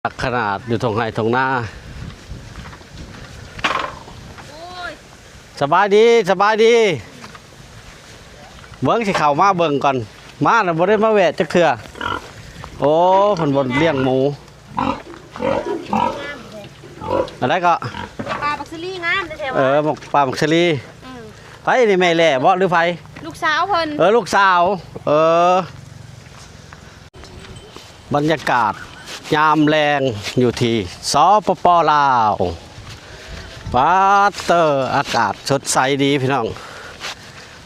ຄັກຂະໜາດ ຢູ່ທົ່ງໄຮ່ທົ່ງນາ. ໂອ້ຍ ສະບາຍດີ ສະບາຍດີ. ເບິ່ງ ຊິເຂົ້າມາເບິ່ງກ່ອນ ມາແລ້ວບໍ່ໄດ້ມາແວະຈັກເທື່ອ. ໂອ້ ເພິ່ນບໍ່ລ້ຽງໝູ. ອັນໃດກໍ ປາບັກສະລີງາມແທ້ໆ ເອີ ວ່າ ບັກ ປາບັກສະລີ. ອືມ ໃຜນີ້ ແມ່ແລ້ບໍ່ ຫຼືໃຜ? ລູກສາວເພິ່ນ. ເອີ ລູກສາວ. ເອີ ບັນຍາກາດຍາມແລງຢູ່ທີ່ ສປປ ລາວ. ປາດເຕີ ອາກາດສົດໃສດີພີ່ນ້ອງ.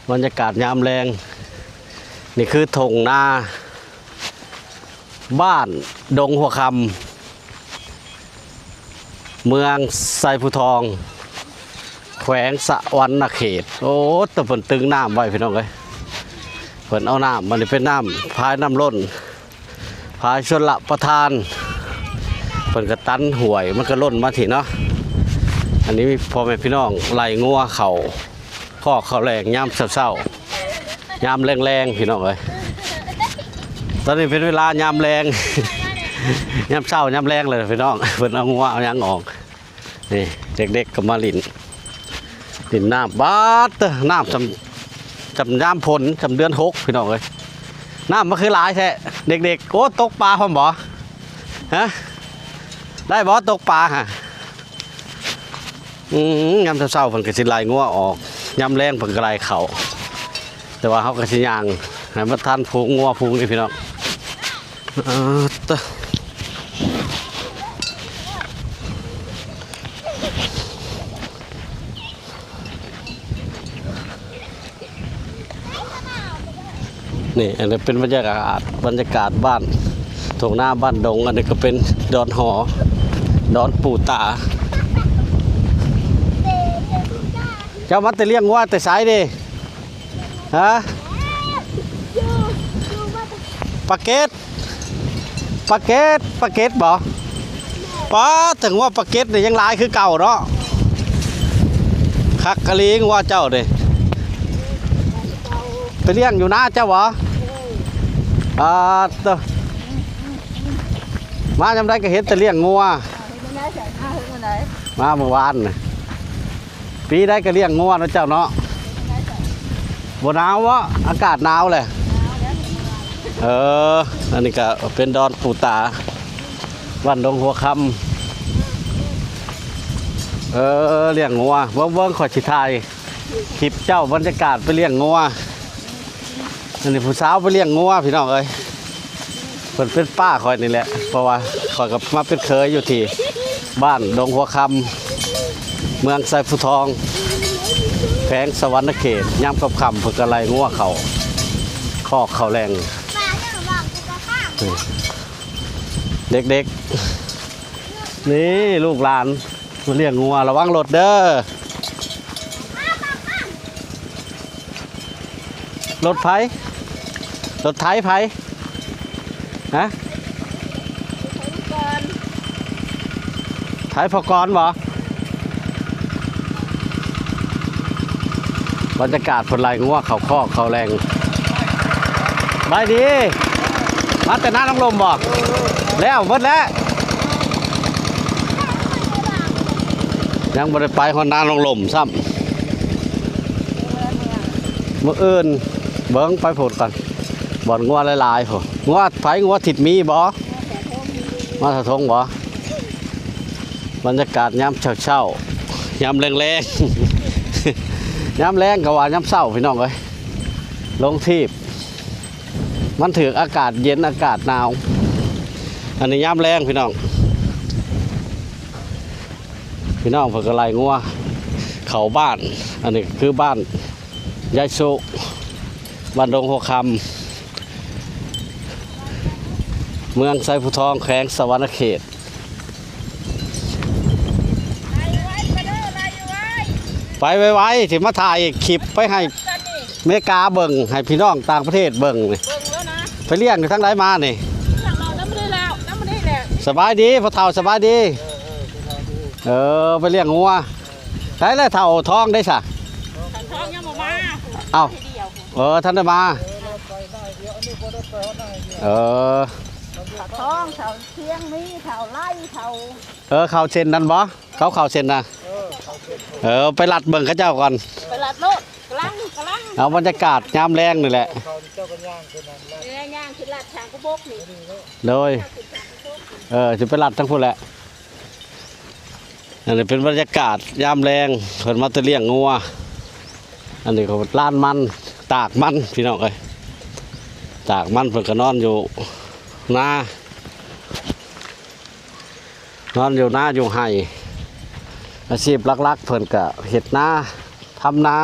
ບັນຍາກາດຍາມແລງ ນີ້ຄືທົ່ງນາ ບ້ານດົງຫົວຄຳ ເມືອງໄຊພູທອງ ແຂວງສະຫວັນນະເຂດ. ໂອ້ ແຕ່ເພິ່ນຕຶງນ້ຳໄວ້ພີ່ນ້ອງເອີຍ. ເພິ່ນເອົານ້ຳ ອັນນີ້ເປັນນ້ຳ ຝາຍນ້ຳລົ້ນ ຝາຍຊົນລະປະທານ. ເພິ່ນກໍຕັນຫ້ວຍ ມັນກໍລົ້ນມາທີ່ເນາະ. ອັນນີ້ມີພໍ່ແມ່ພີ່ນ້ອງໄລ່ງົວເຂົ້າ ຄອກເຂົ້າແລງຍາມເຊົ້າໆ ຍາມແລງໆ ພີ່ນ້ອງເອີຍ. ຕອນນີ້ເປັນເວລາຍາມແລງ ຍາມເຊົ້າຍາມແລງແລ້ວພີ່ນ້ອງ. ເພິ່ນເອົາງົວເອົາຫຍັງອອກ. ນີ້ເດັກໆກໍມາຫຼິ້ນ ຫຼິ້ນນ້ຳ. ບາດເຕີ ນ້ຳສ່ຳ ສ່ຳຍາມຝົນ ສ່ຳເດືອນຫົກພີ່ນ້ອງເອີຍ. ນ້ຳມັນຄືຫຼາຍແທ້ເດັກໆ. ໂອ້ ຕົກປາພ້ອມບໍ່? ຮະ ໄດ້ບໍ່ ຕົກປາຫະ? ອືມ ຍາມເຊົ້າໆ ເພິ່ນກໍຊິໄລ່ງົວອອກ ຍາມແລງເພິ່ນກໍໄລ່ເຂົ້າ. ແຕ່ວ່າເຮົາກໍຊິຍ່າງໃຫ້ມັນທັນຝູງງົວຝູງນີ້ພີ່ນ້ອງ. ເອີ ຕະ ນີ້ ອັນນີ້ເປັນບັນຍາກາດ ບັນຍາກາດບ້ານ ທົ່ງນາບ້ານດົງ. ອັນນີ້ກໍເປັນດອນຫໍ ດອນປູຕາ. ເຈົ້າມາແຕ່ລ້ຽງງົວແຕ່ໃສເດ? ຮະ? ປາເກັດ ປາເກັດ ປາເກັດບໍ່? ປາດ ເຖິງວ່າປາເກັດນີ້ຍັງຫຼາຍຄືເກົ່າເນາະ. ຄັກອີ່ຫຼີ ງົວເຈົ້ານີ້ ໄປລ້ຽງຢູ່ນາເຈົ້າບໍ່? ປາດເຕີ ມາຍາມໃດກໍເຫັນແຕ່ລ້ຽງງົວ. ມາມື້ວານນີ້. ປີໃດກໍລ້ຽງງົວເນາະເຈົ້າເນາະ. ບໍ່ໜາວເບາະ? ອາກາດໜາວແຫຼະ. ເອີ ອັນນີ້ກໍເປັນດອນປູຕາ ບ້ານດົງຫົວຄຳ. ເອີ ລ້ຽງງົວ ເບິ່ງໆ ຂ້ອຍຊິຖ່າຍຄລິບເຈົ້າ ບັນຍາກາດໄປລ້ຽງງົວ. ອັນນີ້ຜູ້ສາວໄປລ້ຽງງົວພີ່ນ້ອງເອີຍ. ເພິ່ນເປັນປ້າຂ້ອຍນີ້ແຫຼະ ເພາະວ່າຂ້ອຍກໍມາເປັນເຂີຍຢູ່ທີ່ບ້ານດົງຫົວຄຳ ເມືອງໄຊພູທອງ ແຂວງສະຫວັນນະເຂດ. ຍາມຄ່ຳໆ ເພິ່ນກໍໄລ່ງົວເຂົ້າຄອກເຂົ້າແລງ. ເດັກໆ ນີ້ລູກຫຼານມາລ້ຽງງົວ ລະວັງລົດເດີ. ລົດໃຜ? ລົດໄຖໃຜ? ຮະ? ໄຖພໍ່ກອນບໍ່? ບັນຍາກາດເພິ່ນໄລ່ງົວເຂົ້າຄອກເຂົ້າແລງ. ສະບາຍດີ ມາແຕ່ນານ້ອງລົມບໍ່? ແລ້ວເບິດແລ້ວ ຍັງບໍ່ໄດ້ໄປຮອດນານ້ອງລົມຊ້ຳ. ມື້ອື່ນເບິ່ງໄປພຸ້ນກ່ອນ ບ່ອນງົວຫຼາຍໆ ພຸ້ນ. ງົວໃຜ? ງົວທິດມີບໍ່? ມາສະທົງບໍ່? ບັນຍາກາດຍາມເຊົ້າໆ ຍາມແລງໆ ຍາມແລງກໍວ່າຍາມເຊົ້າ ພີ່ນ້ອງເອີຍ. ລົງທີບ ມັນຖືກອາກາດເຢັນ ອາກາດໜາວ. ອັນນີ້ຍາມແລງພີ່ນ້ອງ. ພີ່ນ້ອງເພິ່ນກໍໄລ່ງົວເຂົ້າບ້ານ. ອັນນີ້ຄືບ້ານຍາຍສຸ ບ້ານດົງຫົວຄຳ ເມືອງໄຊພູທອງ ແຂວງສະຫວັນນະເຂດ. ໄປໄວໆ ຊິມາຖ່າຍຄລິບໄປໃຫ້ເມກາເບິ່ງ ໃຫ້ພີ່ນ້ອງຕ່າງປະເທດເບິ່ງນີ້. ໄປລ້ຽງຢູ່ທາງໃດມານີ້? ສະບາຍດີພໍ່ເຖົ້າ ສະບາຍດີ. ເອີ ໄປລ້ຽງງົວ. ໃສລະເຖົ້າທອງໄດ໋ສະ? ເອົ້າ ເອີ ທັນໄດ້ມາ. ເອີ ອງເຂົາຊຽງມີ ເຂົາໄລ່ ເຂົາ ເອີ ເຂົ້າເສັ້ນນັ້ນບໍ່? ເຂົາເຂົ້າເສັ້ນນະ ເອີ ເຂົ້າເສັ້ນ ເອີ ໄປລັດເບິ່ງເຂົາເຈົ້າກ່ອນ ໄປລັດໂລດ ກຳລັງ ກຳລັງ ເອົາບັນຍາກາດຍາມແລງນີ້ແຫຼະ ເຂົາເຈົ້າກໍຍ່າງຂຶ້ນນັ້ນແຫຼະ ເອີ ຍ່າງຂຶ້ນລັດທາງກຸບົກນີ້ ໂດຍ ເອີ ຊິໄປລັດທາງພຸ້ນແຫຼະ. ອັນນີ້ເປັນບັນຍາກາດຍາມແລງ ເພິ່ນມາແຕ່ລ້ຽງງົວ ອັນນີ້ກໍລານມັນ ຕາກມັນ ພີ່ນ້ອງເອີຍ ຕາກມັນ ເພິ່ນກໍນອນຢູ່ນາ ນອນຢູ່ນາຢູ່ໄຮ່ ອາຊີບຫຼັກໆ ເພິ່ນກໍເຮັດນາ ທຳນາ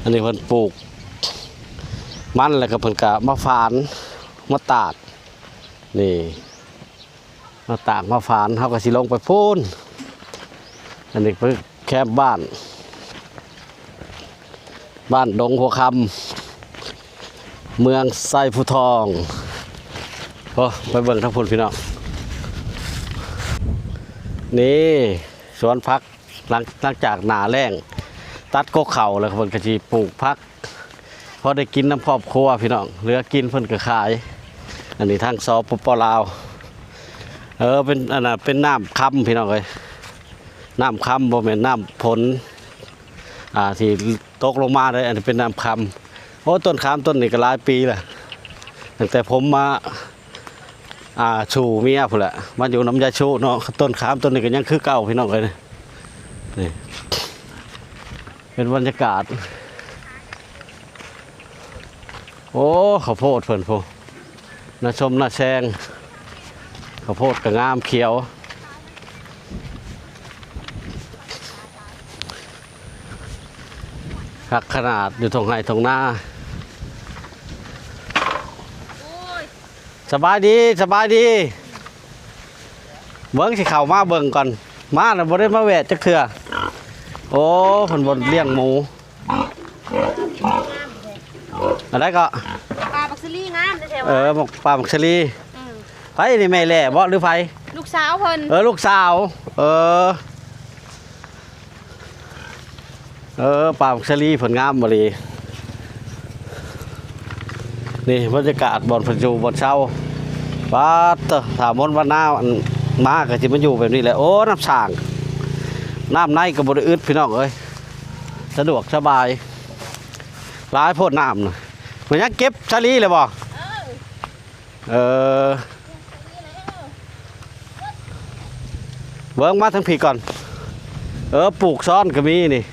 ອັນນີ້ເພິ່ນປູກມັນ ແລ້ວກໍເພິ່ນກໍມາຝານ ມາຕາກ ນີ້ ມາຕາກມາຝານ ເຮົາກໍຊິລົງໄປພຸ້ນ ອັນນີ້ຄືແຄມບ້ານ ບ້ານດົງຫົວຄຳ ເມືອງໄຊພູທອງ ໂອ້ ໄປເບິ່ງທາງພຸ້ນພີ່ນ້ອງ ນີ້ສວນຜັກ ຫຼັງ ຫຼັງຈາກໜ້າແລ້ງຕັດກົກເຂົ້າແລ້ວ ເພິ່ນກໍຊິປູກຜັກ ພໍໄດ້ກິນນຳຄອບຄົວພີ່ນ້ອງ ເຫຼືອກິນເພິ່ນກໍຂາຍ ອັນນີ້ທາງ ສປປ ລາວ ເອີ ເປັນ ອັນນ່າ ເປັນນ້ຳຄຳພີ່ນ້ອງເອີຍ ນ້ຳຄຳ ບໍ່ແມ່ນນ້ຳຝົນ ອ່າ ທີ່ຕົກລົງມາເດ້ ອັນນີ້ເປັນນ້ຳຄຳ ໂອ້ ຕົ້ນຂາມຕົ້ນນີ້ກໍຫຼາຍປີແລ້ວ ຕັ້ງແຕ່ຜົມມາ ອ່າ ສູ່ເມຍພຸ້ນແຫຼະ ມາຢູ່ນຳຍາຍຊູເນາະ ຕົ້ນຂາມຕົ້ນນີ້ກໍຍັງຄືເກົ່າພີ່ນ້ອງເອີຍ ນີ້ ເປັນບັນຍາກາດ ໂອ້ ເຂົ້າໂພດເພິ່ນພຸ້ນ ນາຊົມນາແຊງ ເຂົ້າໂພດກໍງາມຂຽວ ຄັກຂະໜາດ ຢູ່ທົ່ງໄຮ່ທົ່ງນາ ສະບາຍດີ ສະບາຍດີ ເບິ່ງ ຊິເຂົ້າມາເບິ່ງກ່ອນ ມາແລ້ວບໍ່ໄດ້ມາແວະຈັກເທື່ອ ໂອ້ ເພິ່ນບໍ່ລ້ຽງໝູ ອັນໃດກໍ ປາບັກສະລີງາມແທ້ໆ ເອີ ໝາກ ປາບັກສະລີ ອືມ ໃຜນີ້ ແມ່ແຫຼບໍ່ ຫຼືໃຜ? ລູກສາວເພິ່ນ ເອີ ລູກສາວ ເອີ ເອີ ປາບັກສະລີເພິ່ນງາມອີ່ຫຼີ ນີ້ບັນຍາກາດບ່ອນເພິ່ນຢູ່ບ່ອນເຊົາ ປາດເຕີ ຖ້າມົນວັນນາ ອັນ ມາກໍຊິມາຢູ່ແບບນີ້ແຫຼະ ໂອ້ ນ້ຳສ້າງ ນ້ຳໃນກໍບໍ່ໄດ້ອຶດພີ່ນ້ອງເອີຍ ສະດວກສະບາຍ ຫຼາຍໂພດນ້ຳນະ ມັນຍັງເກັບສາລີແລ້ວບໍ່? ເອີ ເອີ ເບິ່ງມາທາງພີ້ກ່ອນ ເອີ ປູກຊ້ອນກໍມີນີ້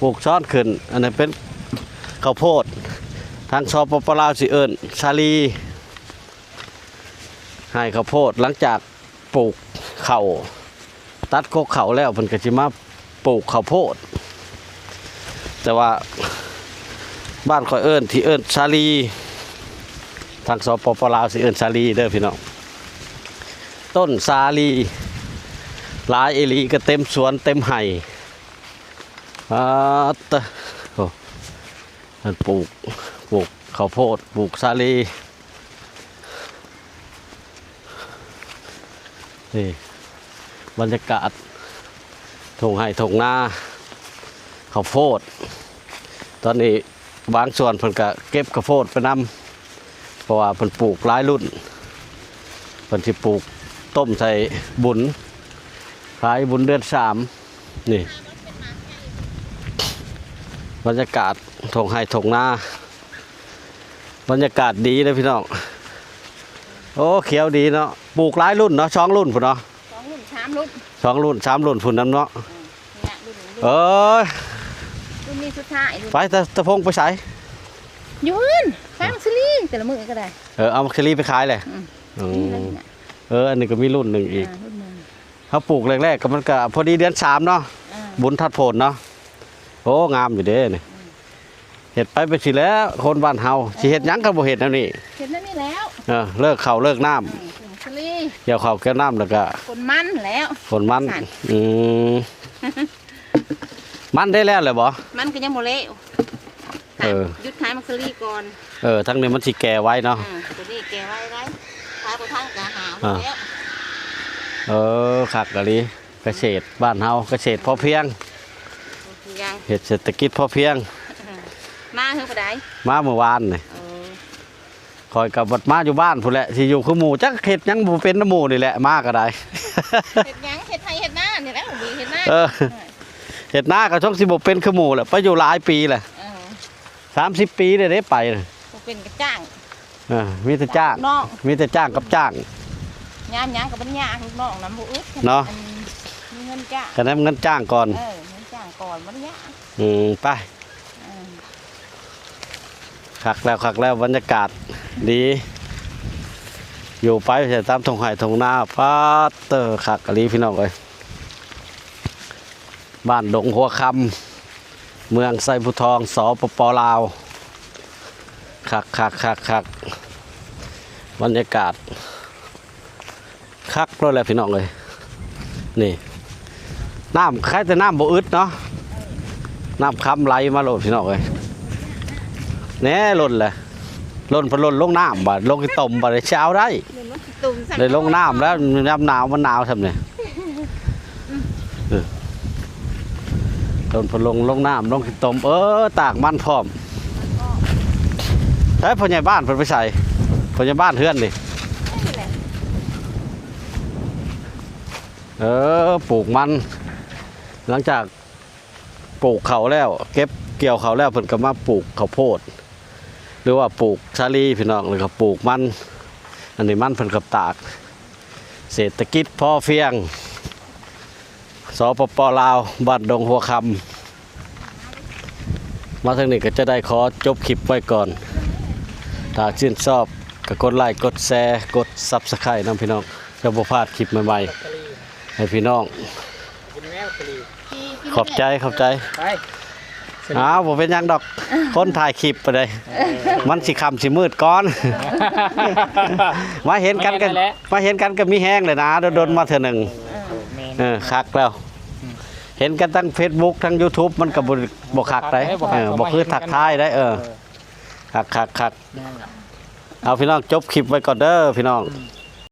ປູກຊ້ອນຂຶ້ນ ອັນນັ້ນເປັນເຂົ້າໂພດ ທາງ ສປປ ລາວ ຊິເອີ້ນສາລີ ໄຮ່ເຂົ້າໂພດ ຫຼັງຈາກ ປູກເຂົ້າ ຕັດກົກເຂົ້າແລ້ວ ເພິ່ນກໍຊິມາປູກເຂົ້າໂພດ ແຕ່ວ່າບ້ານຂ້ອຍເອີ້ນ ທີ່ເອີ້ນສາລີ ທາງ ສປປ ລາວ ຊິເອີ້ນສາລີເດີພີ່ນ້ອງ ຕົ້ນສາລີຫຼາຍອີ່ຫຼີ ກໍເຕັມສວນເຕັມໄຮ່ ປາດເຕີ ໂອ້ ເພິ່ນປູກ ປູກເຂົ້າໂພດ ປູກສາລີ ນີ້ບັນຍາກາດທົ່ງໄຮ່ທົ່ງນາ ເຂົ້າໂພດ ຕອນນີ້ບາງສ່ວນເພິ່ນກະເກັບເຂົ້າໂພດໄປນຳ ເພາະວ່າເພິ່ນປູກຫຼາຍລຸ້ນ ເພິ່ນຊິປູກຕົ້ມໃສ່ບຸນ ຂາຍບຸນເດືອນສາມ ນີ້ບັນຍາກາດທົ່ງໄຮ່ທົ່ງນາ ບັນຍາກາດດີເດ້ພີ່ນ້ອງ ໂອ້ ຂຽວດີເນາະ ປູກຫຼາຍລຸ້ນເນາະ ສອງລຸ້ນພຸ້ນເນາະ ສອງລຸ້ນ ສາມລຸ້ນ ສອງລຸ້ນ ສາມລຸ້ນພຸ້ນນຳເນາະ ເອີ ລຸ້ນນີ້ສຸດທ້າຍ ໄປ ຕາ ຕາພົງໄປໃສ? ຢູ່ເຮືອນ ຂາຍໝາກສາລີ ແຕ່ລະມື້ກໍໄດ້ ເອີ ເອົາໝາກສາລີໄປຂາຍແຫຼະ ອືມ ເອີ ອັນນີ້ກໍມີລຸ້ນໜຶ່ງອີກ ອ່າ ລຸ້ນໜຶ່ງ ເຮົາປູກແລກໆ ກໍມັນກໍພໍດີເດືອນສາມເນາະ ອ່າ ບຸນທາດໂພນເນາະ ໂອ້ ງາມຢູ່ເດ້ນີ້ ອືມ ເຮັດໄປເປັນຊີ້ແຫຼະ ຄົນບ້ານເຮົາ ເອີ ຊິເຮັດຫຍັງກໍບໍ່ເຮັດແນວນີ້ ເຮັດແນວນີ້ແລ້ວ ເອີ ເລີກເຂົ້າເລີກນ້ຳ ເອີ ປູກສາລີ ກ່ຽວເຂົ້າກ່ຽວນ້ຳ ແລ້ວກໍ ຝົນມັນແລ້ວ ຝົນມັນ ອືມ ມັນໄດ້ແລ້ວແລ້ວບໍ່? ມັນກໍຍັງບໍ່ແລ້ວ ເອີ ຢຸດຂາຍໝາກສາລີກ່ອນ ເອີ ທາງນີ້ມັນຊິແກ່ໄວເນາະ ອ່າ ຕົວນີ້ແກ່ໄວໄດ໋ ຂາຍບໍ່ທັນກໍຫາວ ອ່າ ແລ້ວ ເອີ ຄັກອີ່ຫຼີ ກະເສດບ້ານເຮົາ ກະເສດພໍພຽງ ພໍພຽງ ເຮັດເສດຖະກິດພໍພຽງ ມາເຮືອນຜູ້ໃດ? ມາມື້ວານນີ້ ເອີ ຂ້ອຍກໍບັດມາຢູ່ບ້ານພຸ້ນແຫຼະ ຊິຢູ່ຄືໝູ່ ຈັກເຮັດຫຍັງບໍ່ເປັນນຳໝູ່ນີ້ແຫຼະ ມາກໍໄດ້ ເຮັດຫຍັງ ເຮັດໄຮ່ເຮັດນານີ້ແຫຼະ ບໍ່ມີເຮັດນາ ເອີ ເຮັດນາກໍຊົງຊິບໍ່ເປັນຄືໝູ່ແຫຼະ ໄປຢູ່ຫຼາຍປີແຫຼະ ເອີ ສາມສິບປີແລ້ວເດ້ໄປ ບໍ່ເປັນກໍຈ້າງ ເອີ ມີແຕ່ຈ້າງ ເນາະ ມີແຕ່ຈ້າງກັບຈ້າງ ຍາມຫຍັງກໍບໍ່ໄດ້ຍາກ ລູກນ້ອງນຳບໍ່ອຶດ ເນາະ ອັນມີເງິນຈ້າງ ກະນຳເງິນຈ້າງກ່ອນ ເອີ ເງິນຈ້າງກ່ອນ ບໍ່ໄດ້ຍາກ ອືມ ໄປ ເອີ ຄັກແລ້ວ ຄັກແລ້ວ ບັນຍາກາດດີ ຢູ່ໄປຕາມທົ່ງໄຮ່ທົ່ງນາ ປາດເຕີ ຄັກອີ່ຫຼີພີ່ນ້ອງເອີຍ ບ້ານດົງຫົວຄຳ ເມືອງໄຊພູທອງ ສປປ ລາວ ຄັກໆໆໆ ບັນຍາກາດ ຄັກໂລດແຫຼະພີ່ນ້ອງເອີຍ ນີ້ ນ້ຳ ຄາຍແຕ່ນ້ຳບໍ່ອຶດເນາະ ນ້ຳຄຳໄຫຼມາໂລດພີ່ນ້ອງເອີຍ ແນ່ ລົ້ນແຫຼະ ລົ້ນເພິ່ນລົ້ນລົງນ້ຳບາດ ລົງຂີ້ຕົມບາດ ຊິເອົາໄດ້ ລົງຂີ້ຕົມ ໄດ້ລົງນ້ຳແລ້ວ ຍາມໜາວມັນໜາວຊ່ຳນີ້ ເອີ ຕົ້ນເພິ່ນລົງ ລົງນ້ຳ ລົງຂີ້ຕົມ ເອີ ຕາກມັນພ້ອມ ໃສພໍ່ໃຫຍ່ບ້ານເພິ່ນໄປໃສ ພໍ່ໃຫຍ່ບ້ານເຮືອນນີ້ ເອີ ປູກມັນ ຫຼັງຈາກປູກເຂົ້າແລ້ວ ເກັບກ່ຽວເຂົ້າແລ້ວ ເພິ່ນກໍມາປູກເຂົ້າໂພດ ຫຼືວ່າປູກສາລີພີ່ນ້ອງ ແລ້ວກໍປູກມັນ ອັນນີ້ມັນເພິ່ນກໍຕາກ ເສດຖະກິດພໍພຽງ ສປປ ລາວ ບ້ານດົງຫົວຄຳ ມາທາງນີ້ກໍຈະໄດ້ຂໍຈົບຄລິບໄວ້ກ່ອນ ຖ້າຊື່ນຊອບກໍກົດໄລ ກົດແຊ ກົດ Subscribe ນຳພີ່ນ້ອງ ຈະບໍ່ພາດຄລິບໃໝ່ໆ ໃຫ້ພີ່ນ້ອງ ກິນແມວກະລີ ຂອບໃຈ ຂອບໃຈ ໄປ ອ້າວ ບໍ່ເປັນຫຍັງດອກ ຄົນຖ່າຍຄລິບປານໃດ ມັນຊິຄ່ຳຊິມືດກ່ອນ ມາເຫັນກັນກໍ ແມ່ນແຫຼະ ມາເຫັນກັນກໍມີແຮງແຫຼະນະ ດົນໆມາເທື່ອໜຶ່ງ ເອີ ແມ່ນ ເອີ ຄັກແລ້ວ ເຫັນກັນທາງ Facebook ທາງ YouTube ມັນກໍບໍ່ ບໍ່ຄັກໃດ ບໍ່ຄັກ ເອີ ບໍ່ຄືທັກທາຍໃດ ເອີ ເອີ ຄັກໆໆ ແມ່ນແຫຼະ ເອົາ ພີ່ນ້ອງ ຈົບຄລິບໄວ້ກ່ອນເດີພີ່ນ້ອງ ອືມ